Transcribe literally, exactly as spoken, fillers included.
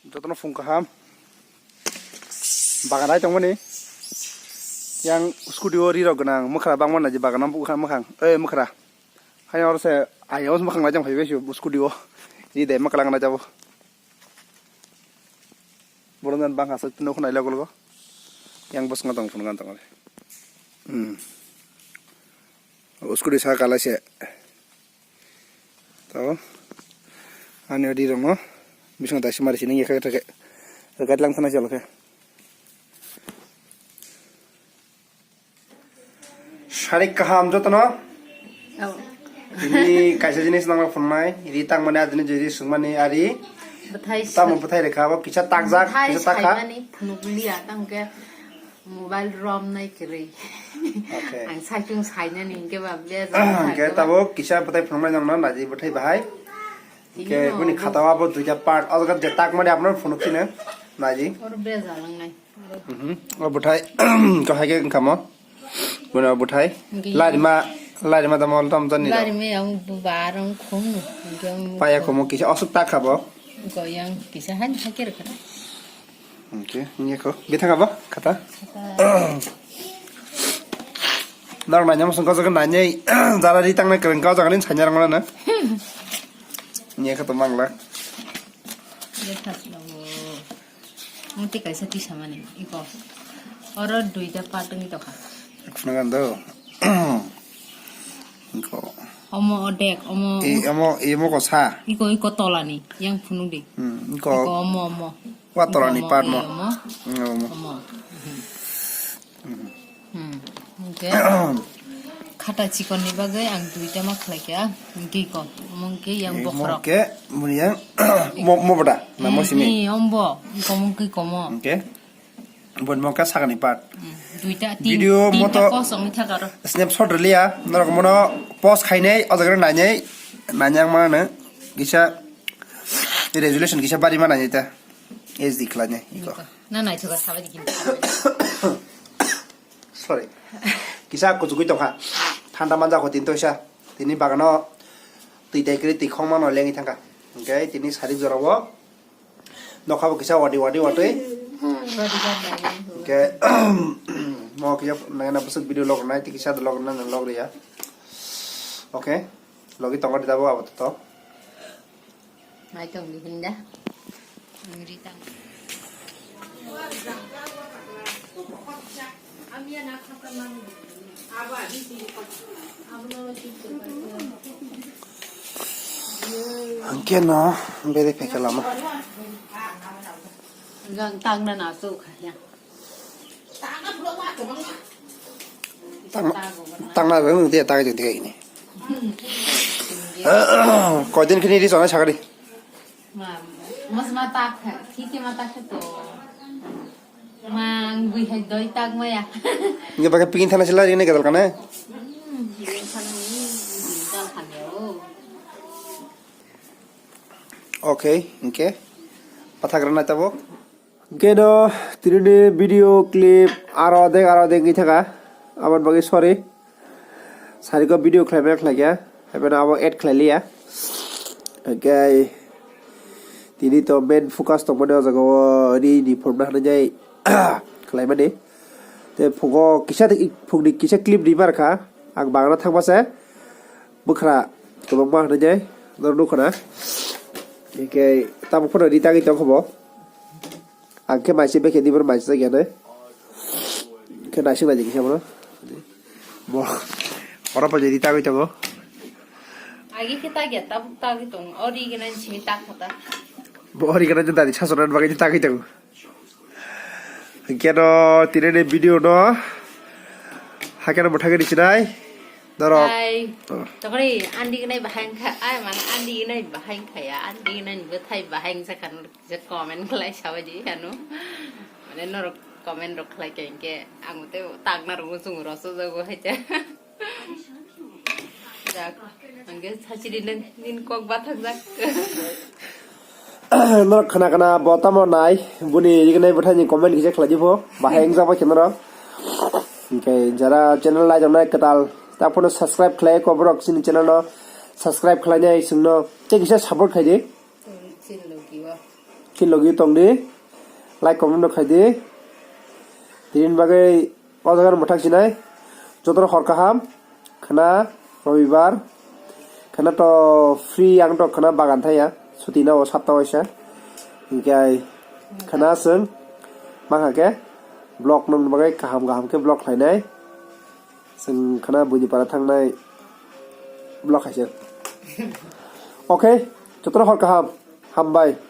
Jotono phung kaham. Bagan ai tongmani. Yang scooty o ri rok gwnang, mwkhra bangma naidi bagan o bwkha mwkhang. Ei mwkhra. Hai oro se ayang o mwkhang naijak phaibai se scooty o. Ri de mwklang naijabo. Borok nan bangkha se nokho nai logo logo. Yang bwskango tong phunukna tong. Hmm. O scooty saka kalaisa. To. Ani adi rong no. Bising tai simari sining ya kha kha. Gat lang thana jalo kha. Sarik kaham jotono. Oh. Ini kaisa jinis nangma phunmai. Ini tangmani adini jodi sungmani ari. Bwthai tamo sai- bwthai rekha bo kisa takjak, bwthai kisa takha. Saimani phunukliya tamo khe mobile rom nai kwrwi. Okay. Ang saichung sainani hinkhe ba bejak. Hinkhe tabo kisa bwthai phunukmai nangno naji bwthai bahai. Hinkhe bini khata o abo duita part. O jaga je takmani apno phunuk sino naji. Oro bejak langnai. Mhm. O bwthai ko hai khe wngkha mo. Bwno bwthai. Gini. Larima, larima tamo tam jani rok. Larima yang bubar ang khum. Paya khum kisa aswk tak kha bo. Goyang kisa han hakir kha. Oke, ini ko. Bithang apa? Kata. Kata. Nar nanya masang kau jaga nanya jara ri tang na kereng kau jaga ni sanya rang mana. Ini kata mangla. Ini khas lo. Muti kaisa tisa mani iko. Oro duita part wngwi tokha. Khuna gando. Iko. Omo odek, omo. E, omo, e, omo ko sa. Iko, iko tolani, yang phunuk di. Hmm, iko. Iko omo, omo. Wa tolani part mo. Iko omo, e, omo. Hmm, omo. Omo. Hmm. Hmm. Hingke khata chikon ni bagwi ang duita ma khlai kha. Hingke ko, omo hingke yang bokhorok. Hingke muni yang mo, mo bwda, na mo simi? Ni ombo, komo hingke komo. Hingke bon mo ka sakani part. Hmm. Duita, tin, video tinta moto kosong ni thakaro. Snapshot relia, norok mono post khainai, o jaga nainai, nanyang mana, kisa resolution kisa bari mana nita. H D khlainai, iko. Iko. Na naithoka sabai di kinta. Sorry. Kisa kuchugui tongkha. Thanda manjak ho tini toisa. Tini bagano twi tai kwrwi twi khongma no lengwi thangkha. Hingke tini sarik jorao nokha bo kisa wadi wadi watwi. Hingke mo kisa nangna bwswk video log nai twi kisa log nai log riya. Okay. Logi tongo dabo abo to. Mai tong di hinda. Ang ri tang. Ang keno bere peke lama. Gang tang na na su kha ya. Tang, tang na bang dia tang jeng dia ini. Kau din kini di sana sakari. Ma, mas mata kha, kiki mata kha to. Ma, ang bui hai doi tak maya. Ini pakai pingin thana sila ini gadal kana. Hmm, ini thana ini, ini gadal kana, oh. Okay, okay. Pathak rana tabok. Keno tini video clip aro dek aro dek wngwi thaka. Aboni bagwi sorry. Sariko video khlaimaya khlaikha. Haibeno abo add khlailiya. Hingke tini to main focus tongmani o jaga o ri ni phunukna hinwi khlaimani. Te phugo kisa phungni kisa clip ri barkha. Ang bagna thangma se bwkhra kwbangma hinwi norok nukha na. Hingke tabuk phano ri tangwi tongkha bo. Ang khe maise bekhe di, boro maise jakya nai. Khe naising naidi kisa bono. Bo, oro pa jadi tagwi tongo. Agi khe tagya, tabuk tagwi tongo. O ri gwnani simi tak kha ta. Bo ri gwnani dadi sasonan bagwi tagwi tongo. Keno tini ni video no hakeno bwthagwi sinai. Norok. Hai. Oh. Tokri andi gnai bahai wngkha, ai man andi gnai bahai wngkha ya, andi gnai bwthai bahai wngkha nor kisa comment khlai sabaidi ano. Mane norok comment rok khlai kha hinkhe ang tei tangna rwngwi chwng rw sojago hai cha. Jak, hingke sachiri nang nin kok bathak jak. Norok khna khna bo tamo nai, buni ignai bwthaini comment kisa khlai di pho, bahai wngjakbai khe norok. Hingke jara channel naijaknai kwtal, ta phano subscribe khlai ko borok chini channel no subscribe khlainai chwngno tei kisa support khlai di. Logi tongdi, like, comment no khaidi. Tini bagwi o jaga mwthang sinai. Jotono hor kaham. Khna robibar. Khna to free ang to khna bagan thaya. Suti na o sapta waisa. Hinkhe khna sung. Mangha ke vlog nung bagwi kaham kaham ke vlog khlainai. Sung khna buini para thangnai vlog khaisa. Okay, jotono hor kaham. Hambai.